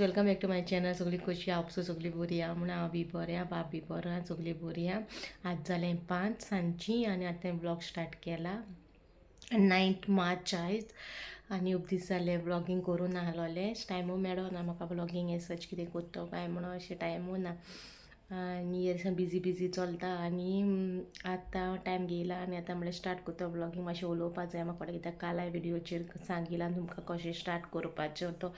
Welcome back to my channel. सगळी कशी आपसो, सगळी बरी आहा म्हणून हांव बी बरें आहा, बाब बी बरो आहा, सगळी बरी आहा. आज जालें 5 सांजची आनी आतां व्लॉग स्टार्ट केला. 9 मार्च आयज आनी खूब दीस जाले व्लॉगींग करूं नाहलोलें. टायमू मेळना म्हाका व्लॉगींग हें सच कितें करतो काय म्हणून अशें टायमू ना आनी अशें बिजी बिजी चलता. आनी आतां टायम घेयला आनी आतां म्हणल्यार स्टार्ट करता व्लॉगींग. मातशें उलोवपा जाय म्हाका, कित्याक काल हांवें व्हिडियोचेर सांगिलां तुमकां कशें स्टार्ट करपाचें तो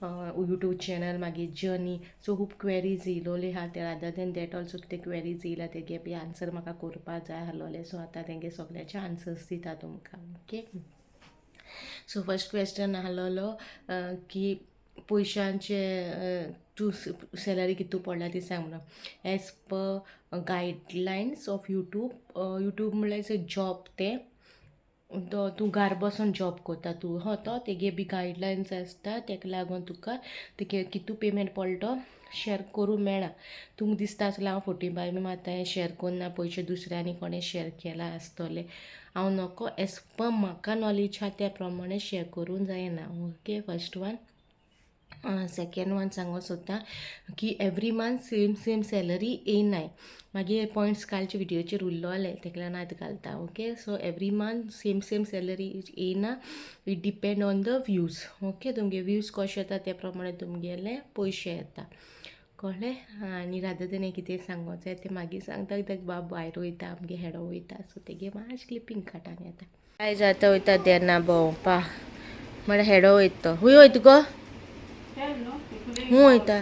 यूट्यूब चॅनल, मागीर जर्नी. सो खूब क्वेरीज येयलोली आहा ते. रादर देन that also कितें क्वेरीज येयला तेगे बी आन्सर म्हाका करपा जाय आहलोले. सो आतां तेंगे सगळ्याचे आन्सर्स दिता तुमकां. ओके, सो फर्स्ट क्वेश्चन आहलोलो की पयशांचे तूं सॅलरी कितू पडल्या ती सांग म्हणून. As per guidelines of YouTube, YouTube म्हणल्यार जॉब तें, तो तूं घार बसून जॉब करता तूं. ह, तो तेगे बी गायडलायन्स आसता. तेका लागून तुका तेगे कितू पेमेंट पडलो तो शेअर करूं मेळा. तुमकां दिसता आसलें हांव फोटी बाय आतां हें शेअर करना, पयशे दुसऱ्यांनी कोणें शेअर केला आसतलें. हांव नको, एज पर म्हाका नॉलेज आहा त्या प्रमाणे शेअर करूंक जायना. Okay, first one. Second one सांगूंक सोदता की every month same same salary येयनाय. मागीर पॉयंट्स कालच्या व्हिडियोचेर उरलोले, तेका लागून आतां घालता. Okay, so every month same same salary येयना. It depend on the views. Okay, तुमगे व्यूज कशे येता त्या प्रमाणे तुमगेले पयशे येता, कळ्ळें? आनी रादर देन कितें सांगूंक जाय तें मागीर सांगता, कित्याक बाब भायर वयता, आमगे हेडो वयता. सो तेगे मातशें क्लिपींग काडटा येता. काय जाता, वयता तेन्ना भोंवपा म्हळ्यार हेडो वयता. खूंय वयता गो? खूंय वयता?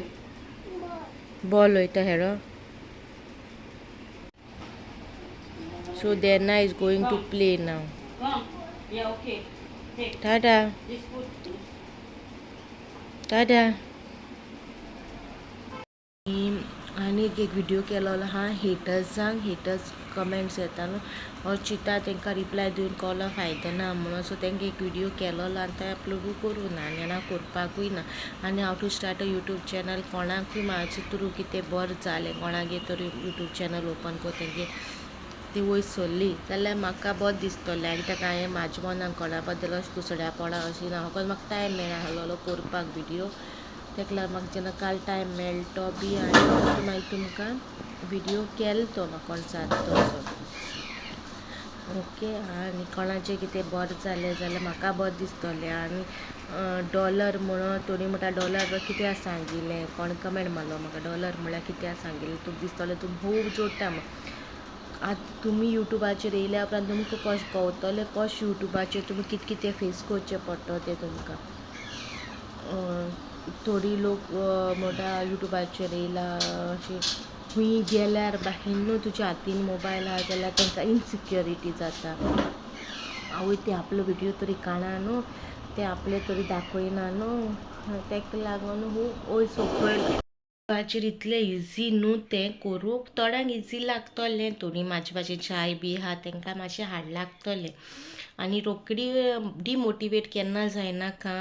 बॉल वयता हेडो. So Dena is going to play now. Come. Yeah, okay. Take Tata. This food. Tata. आनी एक व्हिडिओ केलोलो आहा हेटर्सांक. हेटर्स कमेंट्स येता न्हू, हांव चिंता तांकां रिप्लाय दिवन कसलो फायदो ना म्हणून. सो तांकां एक व्हिडिओ केलोलो आनी तो अपलोडूय करूं ना आनी जाणा करपाकूय ना. आनी how to start a YouTube channel, कोणाकूय म्हाजे थ्रू कितें बरें जालें, कोणागे तरी यूट्यूब चॅनल ओपन कर तेंगे ती वयर सरली जाल्यार म्हाका बरें दिसतलें. कित्याक हांवें म्हाज्या मनाक कोणा बद्दल अशें कुसड्या पडा अशें ना. फकत म्हाका टायम मेळना आहलोलो करपाक व्हिडियो. तेका लागून म्हाका जेन्ना काल टायम मेळ्ळो बी आनी मागीर तुमकां व्हिडियो केलो तो म्हाका कोण जाता तसो. ओके, आनी कोणाचें कितें बरें जालें जाल्यार म्हाका बरें दिसतलें. आनी डॉलर म्हणून थोडीं म्हणटा, डॉलर कित्याक सांगिल्लें? कोण कमेंट मारलो म्हाका, डॉलर म्हळ्यार कित्याक सांगिल्लें? तुका दिसतलें तूं खूब जोडटा म्हण. आतां तुमी युट्यूबाचेर येयल्या उपरांत तुमकां कशें कळटलें कशें युट्यूबाचेर तुमी कितें कितें फेस करचें पडटा तें तुमकां. थोडी लोक म्हणटा युट्यूबाचेर येयला अशें खंय गेल्यार बाहेर न्हू तुज्या हातीन मोबायल आहा जाल्यार तांकां इनसिक्योरिटी जाता. आवय, ते आपलो व्हिडियो तरी काडना न्हू, ते आपले तरी दाखयना न्हू. तेका लागून खूब वयर सकयल. युट्यूबाचेर इतलें इजी न्हू तें करूंक. थोड्यांक इजी लागतलें, थोडीं म्हाजे भाशेन शाय बी आहा तांकां मातशें हाड लागतलें. आनी रोखडी डिमोटिवेट केन्ना जायनाका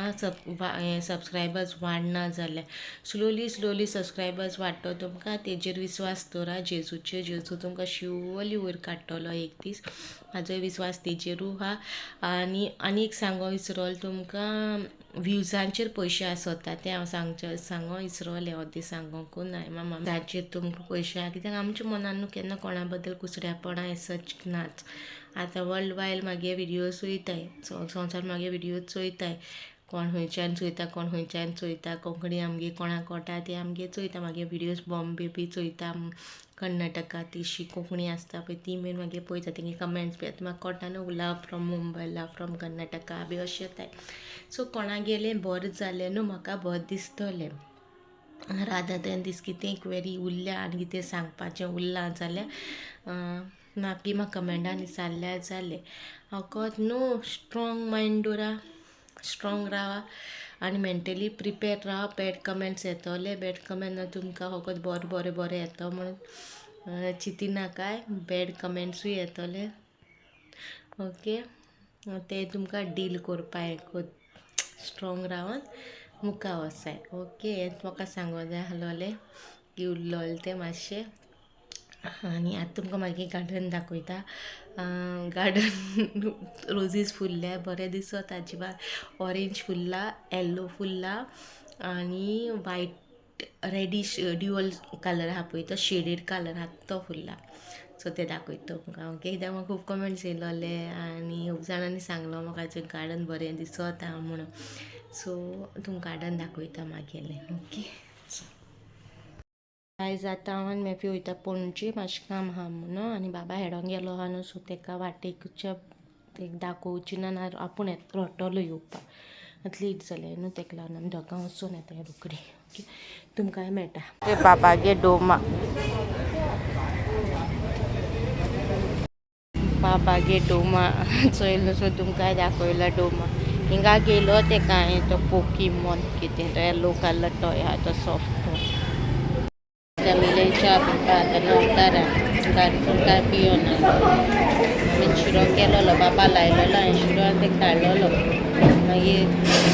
सबस्क्रायबर्स वाडना जाल्यार. स्लोली स्लोली सबस्क्रायबर्स वाडटलो तुमकां. तेजेर विस्वास दवरा जेजूचेर. जेजू तुमकां शुअरली वयर काडटलो एक दीस. म्हाजोय विस्वास तेजेरूय आहा. आनी आनी एक सांगो विसरोल तुमकां, व्युजांचेर पयशे आसता तें हांव सांगचें सांगो विसरोलें. अर्दें सांगोंकूय ना. व्युजांचेर तुमकां पयशे आहा, कित्याक आमच्या मनान न्हू केन्ना कोणा बद्दल कुसड्यापणां हें सच नाच. आतां वर्ल्ड वायड मागे व्हिडियोज चोयताय, संवसार मागे व्हिडियोज चोयताय. कोण खंयच्यान चोयता, कोण खंयच्यान चोयता. कोंकणी आमगे कोणाक कळटा ते आमगे चोयता मागे व्हिडियोज. बॉम्बे बी चोयता, कर्नाटका तशी कोंकणी आसता पळय ती मेन मागीर पळयता. तेंगे कमेंट्स बी आतां म्हाका कळटा न्हू, love from Mumbai, love from Karnataka बी अशें येताय. सो कोणागेलें बरें जालें न्हू, म्हाका बरें दिसतलें. रादर देन दीस कितें क्वेरी उरल्या आनी कितें सांगपाचें उरलां जाल्यार मागीर म्हाका कमेंटान विचारल्यार जालें. फकत न्हू स्ट्रोंग मायंड दवरा, स्ट्रोंग रावा आनी मेंटली प्रिपेर रावा. बॅड कमेंट्स येतले. बॅड कमेंट तुमकां फकत बरें बरें बरें येता म्हणून चिंतिनाकाय. बॅड कमेंट्सूय येतले. ओके, ते तुमकां डील करपा स्ट्रोंग रावन मुखार वचाय. ओके, हेंच म्हाका सांगो जाय आसलोलें की उरलोलें तें मातशें. आनी आतां तुमकां मागीर गार्डन दाखयता. गार्डन रोजीस फुलल्या, बरें दिसता अजिबात. ऑरेंज फुल्ला, येल्लो फुल्ला. आनी वायट रेडीश ड्युअल कलर आहा पळय तो शेडीड कलर आहा तो फुल्ला. सो ते दाखयता तुमकां. ओके, कित्याक म्हाका खूब कमेंट्स येयलोले आनी खूब जाणांनी सांगलो म्हाका गार्डन बरें दिसत आहा म्हणून. सो तुमकां गार्डन दाखयता मागीर. ओके आयज आतां हांव आनी मॅफी वयता पणजे, मातशें काम आहा म्हणून. आनी बाबा हेडोंक गेलो आहा न्हू, सो तेका वाटेकच्या तेका दाखोवची ना, ना आपूण रडटलो येवपाक. आतां लेट जालें न्हू, तेका लागून आमी दोगां वचून येता रोखडी. ओके, तुमकांय मेळटा. बाबागे डोमा, बाबागे डोमा चोयलो. सो तुमकांय दाखयला डोमा. हिंगा गेलो तेका हांवें तो पोकीमोन कितें तो येलो कलर टॉय आहा तो सॉफ्ट. जमिले च्या पिवपा आतां नवतारा घालून काय पियोना. आमी शिरो केलोलो, बाबा लायलोलो हांवें शिरो आनी तेका धाडलोलो. मागीर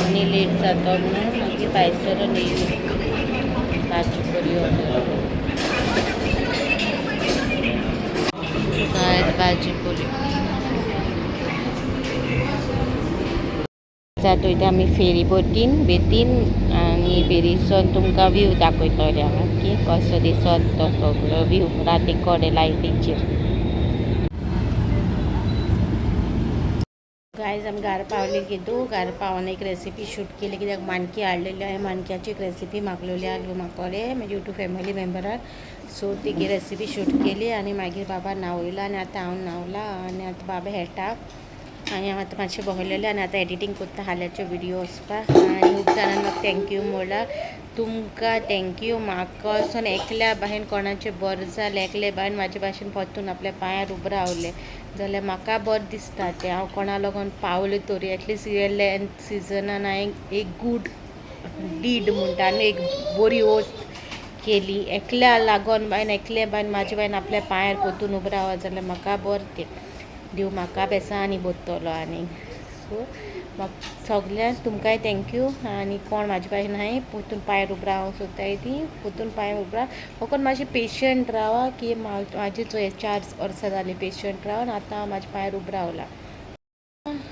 आनी लेट जातो म्हणून मागीर भायर सरून येयली भाजी बरी ऑर्डर. भाजी पुरी जात वयता आमी फेरी बोटीन बेतीन आनी फेरीसून तुमकां व्यू दाखयतले हांव. ओके, कसो दिसत तो सगळो व्यू राती कडेन लायटीचेर. गायज, आमी घरा पावली घेतो. घरा पावन एक रेसिपी शूट केली, कित्याक मानकी हाडलेली हांवें. मानक्याची एक रेसिपी मागलेली आसली म्हाकोडे म्हजे युट्यूब फॅमिली मेम्बरान. सो तिगे रेसिपी शूट केली आनी मागीर बाबा न्हांवयलो आनी आतां हांव न्हांवला आनी आतां बाबा खेळटा आनी हांव आतां मातशें बसलेलें आनी आतां एडिटींग करता हाल्याचो व्हिडियो वचपाक. आनी खूब जाणांनी म्हाका thank you म्हणलां, तुमकां thank you. म्हाका वचोन एकल्या भाशेन कोणाचें बरें जालें, एकले भाशेन म्हाजे भाशेन परतून आपल्या पांयार उबो रावलें जाल्यार म्हाका बरें दिसता तें. हांव कोणा लागून पावलें तरी एटलिस्ट हे सिजनान हांवें एक गूड did म्हणटा आनी एक बरी वस्त केली एकल्या लागोन बायन, एकले बायन म्हाजे बायन आपल्या पांयार परतून उबो रावत जाल्यार म्हाका बरें तें. देव म्हाका बेसां आनी बरतलो. आनी सो म्हाका सगल्यांक तुमकांय thank you. आनी कोण म्हाजे भाशेन हांवें परतून पांयार उबो रावंक सोदताय ती परतून पांयार उबो राव, फकत मातशें पेशंट रावा की म्हाजे चोय 4 वर्सां जालीं पेशंट रावन आतां हांव म्हाज्या पांयार उबो रावलां.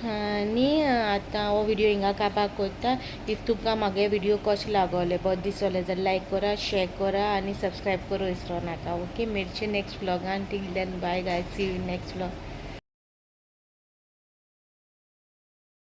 आनी आतां हो व्हिडियो हिंगा काबार करता. If तुमकां म्हागे व्हिडियो कशें लागोले, बरें दिसले जाल्यार लायक करा, शेअर करा आनी सबस्क्रायब करूं विसरो नाका. ओके, मेळचे next व्लॉगान. Till then bye guys, see you next vlog.